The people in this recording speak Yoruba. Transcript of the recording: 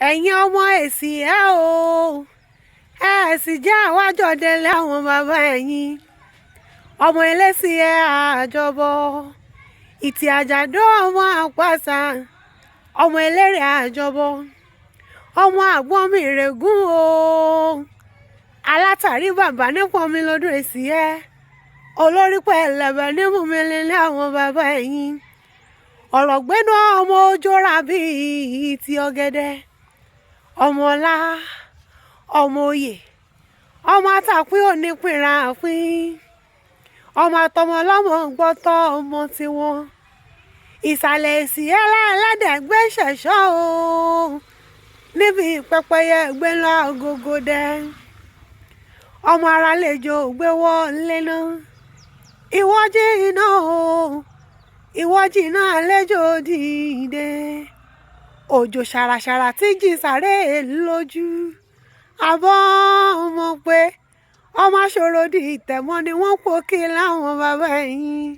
Ẹ̀yin ọmọ èsì ẹ̀ o, ẹ sì jẹ́ àwájọdẹlẹ̀ àwọn bàbá ẹ̀yin. Ọmọ ẹlẹ́sìn ẹ̀ àjọbọ, ìtì àjàdó ọmọ àpàṣà, ọmọ eléré àjọbọ, ọmọ àgbọn mi règún o. Alátàrí bàbá nípọn mi lọ́dún èsì ẹ̀. Olórí pẹ̀lẹ́bẹ̀ nímú mi lélẹ̀ àwọn bàbá ẹ̀yin. Ọ̀rọ̀ gbénu ọmọ ojora bíi ti ọ̀gẹ̀dẹ̀. Ọmọ ọlá, ọmọ oyè, ọmọ àtàpín onípìnra àpín. Ọmọ àtọmọ ọlọ́mọ gbọ́tọ̀ ọmọ tiwọn. Ìsàlẹ̀ èsì ẹlẹ́dẹ̀gbẹ́ ṣẹ̀ṣọ́ o. Níbi pẹ́pẹ́yẹ gbé lọ agogo dẹ. Ọmọ ara lejò gbé wọlé náà. Ìwọ jìnnà o, ìwọ jìnnà àlejò dìde. Òjò ṣàràṣàrà tí jìn sáré lójú. Àbọ̀ mọ̀ pé ọmọ aṣòro di ìtẹ̀mọ́ ni wọ́n pò kí láwọn bàbá ẹ̀yìn.